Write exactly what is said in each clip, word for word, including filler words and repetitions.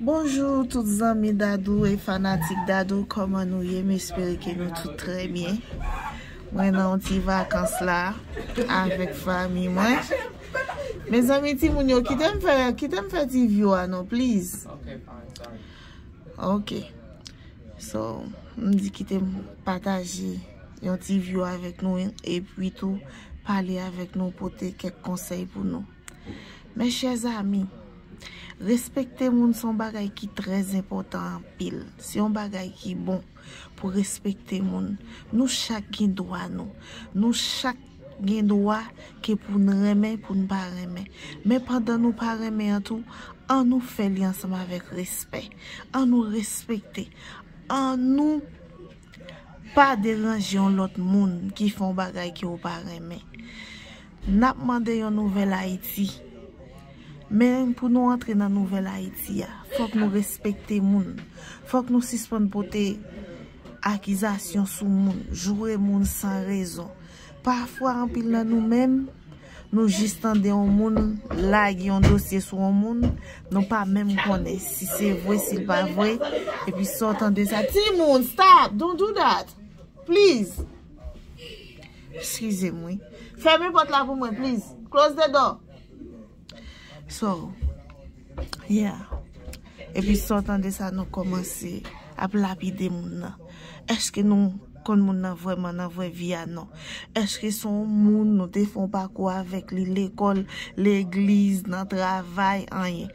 Bonjou tout zanmi Dadou e fanatik Dadou, kòman nou ye? M espere ke nou tout trè byen. Mwen nan yon ti vakans la avèk fanmi mwen. Mezanmi, timoun yo, kite m fè, kite m fè ti view a non, please. Ok. So, m di kite m pataje yon ti view avèk nou epi tou pale avèk nou, pote kèk konsèy pou nou. Mes chers amis, respekte moun se yon bagay ki trè enpòtan anpil. Se yon bagay ki bon pou respekte moun. Nou chak gen dwa nou. Nou chak gen dwa ke pou n renmen, pou n pa renmen. Men pandan nou pa renmen an tou, an nou fè li ansanm avèk respè. An nou respekte. An nou pa deranje yon lòt moun ki fè yon bagay ke w pa renmen. N ap mande yon nouvèl Ayiti. Men pou nou antre nan nouvèl Ayiti a, fòk nou respekte moun. Fòk nou sispann pote akizasyon sou moun, joure moun san rezon. Pafwa, anpil nan nou menm, nou jis tande yon moun lage yon dosye sou yon moun, nou pa menm konnen si se vre, si l pa vre, epi sa w tande sa, timoun, stop, don't do that, please. Eskize m, wi. Fèmen pòt la pou mwen, please. Close the door. So, yeah. Epi sa w tande sa, nou kòmanse ap lapide moun nan. Èske nou konn moun nan vrèman nan vrè vi a? Non. Èske se yon moun nou te fè yon pakou avèk li, lekòl, legliz, nan travay, anyen?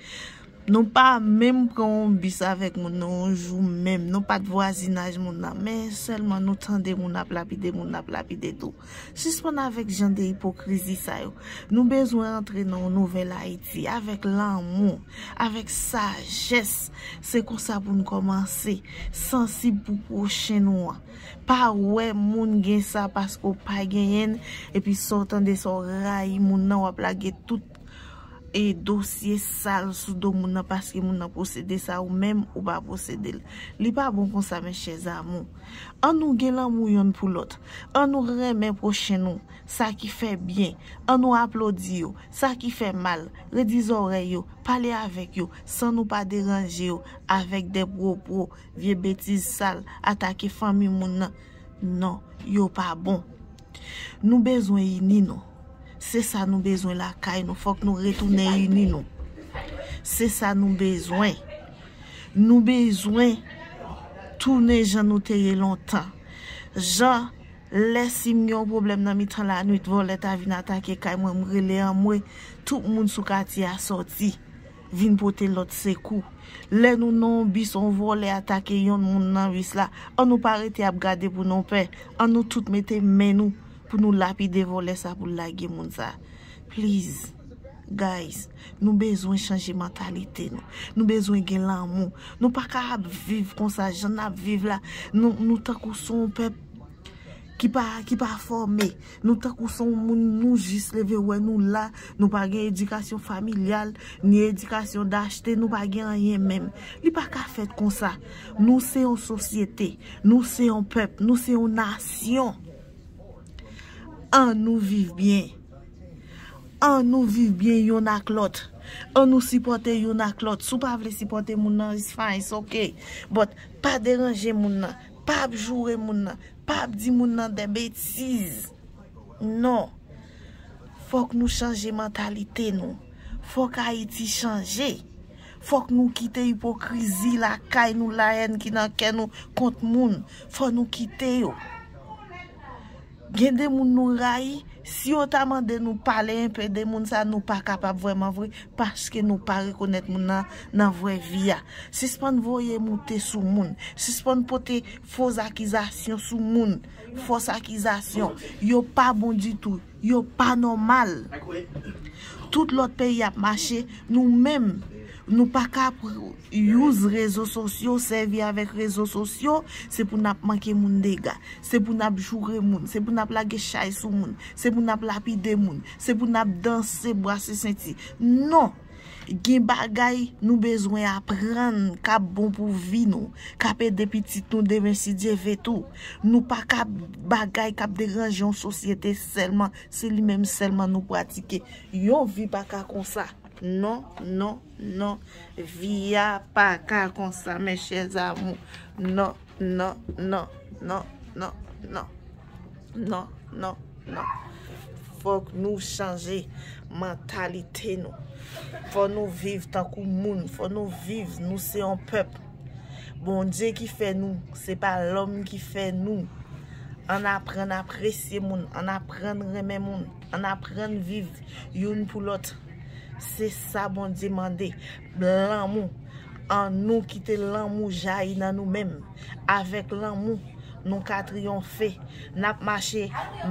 Nou pa menm pran yon bis avèk moun nan yon jou menm. Nou pa t vwazinaj moun nan. Men sèlman nou tande moun ap lapide, moun ap lapide tou. Sispann avèk jan de ipokrizi sa yo. Nou bezwen antre nan yon nouvèl Ayiti avèk lanmou, avèk sajès. Se konsa pou n kòmanse. Sansib pou pwochen nou an. Pa wè moun gen sa paske w pa genyen l, epi sa w tande sa w rayi moun nan, w ap lage tout e dosye sal sou do moun nan paske moun nan posede sa, ou menm ou pa posede l. Li pa bon konsa, mes chers amours. An nou gen lanmou yonn pou lòt. An nou renmen pwochen nou, sa ki fè byen. An nou aplodi yo, sa ki fè mal. Redi zòrèy yo, pale avèk yo, san nou pa deranje yo avèk de pwopo, vye betiz sal, atake fanmi moun nan. Non, yo pa bon. Nou bezwen ini nou. Se sa nou bezwen lakay nou. Fòk nou retounen ini nou. Se sa nou bezwen. Nou bezwen tounen jan nou te ye lontan. Jan, lè si m gen yon pwoblèm nan mitan lanwit, vòlè ta vin atake kay mwen, m rele anmwe, tout moun sou katye a sòti vin pote lòt sekou. Lè nou nan yon bis, yon vòlè atake yon moun nan bis la, an nou pa rete ap gade pou nou pè. An nou tout mete men nou pou nou lapide vòlè sa, pou l lage moun sa. Please, guys, nou bezwen chanje mantalite nou. Nou bezwen gen lanmou. Nou pa ka ap viv konsa, jan n ap viv la. Nou, nou tankou se yon pèp ki pa, ki pa fòme. Nou tankou se yon moun, nou jis leve wè nou la, nou pa gen edikasyon familyal, ni edikasyon dachte, nou pa gen anyen menm. Li pa ka fèt konsa. Nou se yon sosyete, nou se yon pèp, nou se yon nasyon. An nou viv byen. An nou viv byen yonn ak lòt. An nou sipòte yonn ak lòt. Si w pa vle sipòte moun nan, it's fine, it's ok. But pa deranje moun nan. Pa ap joure moun nan. Pa ap di moun nan de betiz. Non. Fòk nou chanje mantalite nou. Fòk Ayiti chanje. Fòk nou kite ipokrizi lakay nou, lahèn ki nan kè nou kont moun. Fò nou kite yo. Gen de moun nou rayi, si yo ta mande nou pale enpe de moun sa, nou pa kapab vrèman vre, paske nou pa rekonèt moun nan nan vrè vi a. Sispann voye moute sou moun. Sispann pote fo akizasyon sou moun. Fo akizasyon. Yo pa bon ditou. Yo pa nòmal. Tout lòt peyi ap mache, nou menm, nou pa ka use rezo sosyo, sèvi avèk rezo sosyo, se pou n ap manke moun dega, se pou n ap joure moun, se pou n ap lage chay sou moun, se pou n ap lapide moun, se pou n ap danse, bwase senti. Non! Gen bagay nou bezwen aprann k ap bon pou vi nou, k ap ede pitit nou demen si Dye ve tou. Nou pa ka bagay k ap deranje yon sosyete sèlman, se li menm sèlman nou pratike. Yon vi pa ka konsa. Non, non, non. Vi a pa ka konsa, mes chers amours. Non, non, non, non, non, non. Non, non, non. Fòk nou chanje mantalite nou. Fò nou viv tankou moun. Fò nou viv, nou se yon pèp. Bondye ki fè nou, se pa lòm ki fè nou. Ann aprann apresye moun, ann aprann renmen moun, ann aprann viv youn pou lòt. Se sa Bondye mande. Lanmou. Annou kite lanmou jayi nan nou menm. Avèk lanmou, nou ka triyonfe. N ap mache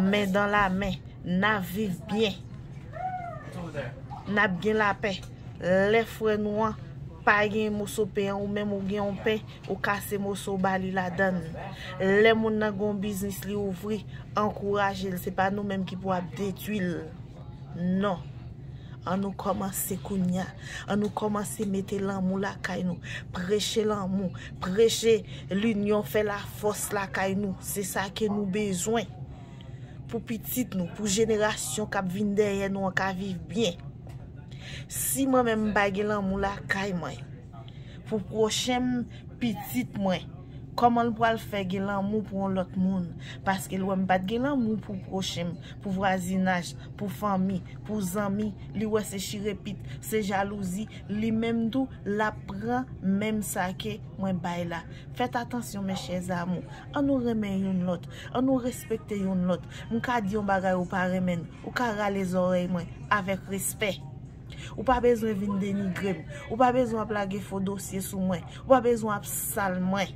men dan la men. N ap viv byen. N ap gen lapè. Lè frè nou an pa gen moso pen an, ou menm ou gen yon pen, ou kase moso ou ba li ladann. Lè moun nan gen yon biznis li ouvri, ankouraje l. Se pa nou menm ki pou ap detwi l. Non. Annou kòmanse kounya. Annou kòmanse mete lanmou lakay nou. Preche lanmou. Preche linyon fè lafòs lakay nou. Se sa ke nou bezwen. Pou pitit nou, pou jenerasyon k ap vin dèyè nou an ka viv byen. Si mwen menm m pa gen lanmou lakay mwen, pou pwochen m, pitit mwen, kòman l pral fè gen lanmou pou yon lòt moun? Paske l wè m pa t gen lanmou pou pwochen m, pou vwazinaj, pou fanmi, pou zanmi, li wè se chirepit, se jalouzi, li menm tou, l ap pran menm sa ke mwen bay la. Fèt atansyon, mes chers amours. Annou renmen youn lòt. Annou respekte youn lòt. M ka di yon bagay ou pa renmen l. Ou ka rale zòrèy mwen avèk respè. Ou pa bezwen vin denigre m. Ou pa bezwen ap lage fo dosye sou mwen. Ou pa bezwen ap sal mwen.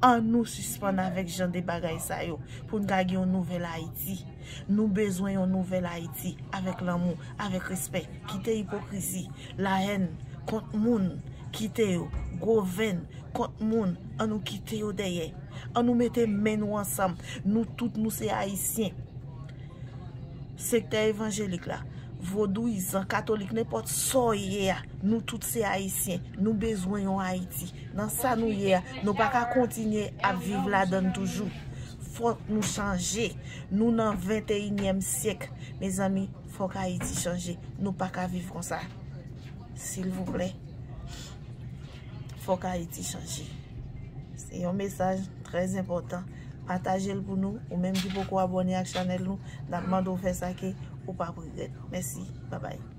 Annou sispann avèk jan de bagay sa yo pou n ka gen yon nouvèl Ayiti. Nou bezwen yon nouvèl Ayiti avèk lanmou, avèk respè. Kite ipokrizi, lahèn kont moun. Kite yo. Gwo venn kont moun. Annou kite yo dèyè. Annou mete men nou ansanm. Nou tout, nou se Ayisyen. Sektè evanjelik la, vodouyizan, katolik, nenpòt sa w ye a, nou tout se Ayisyen. Nou bezwen yon Ayiti. Nan sa nou ye a, nou pa ka kontinye ap viv ladann toujou. Fòk nou chanje. Nou nan venteyinyèm syèk. Mezanmi, fòk Ayiti chanje. Nou pa ka viv konsa. Silvouplè. Fòk Ayiti chanje. Se yon mesaj trè enpòtan. Pataje l pou nou. Ou menm ki poko abòne ak chanèl nou, n ap mande w fè sa ke ou p ap regrèt. Mèsi. Babay.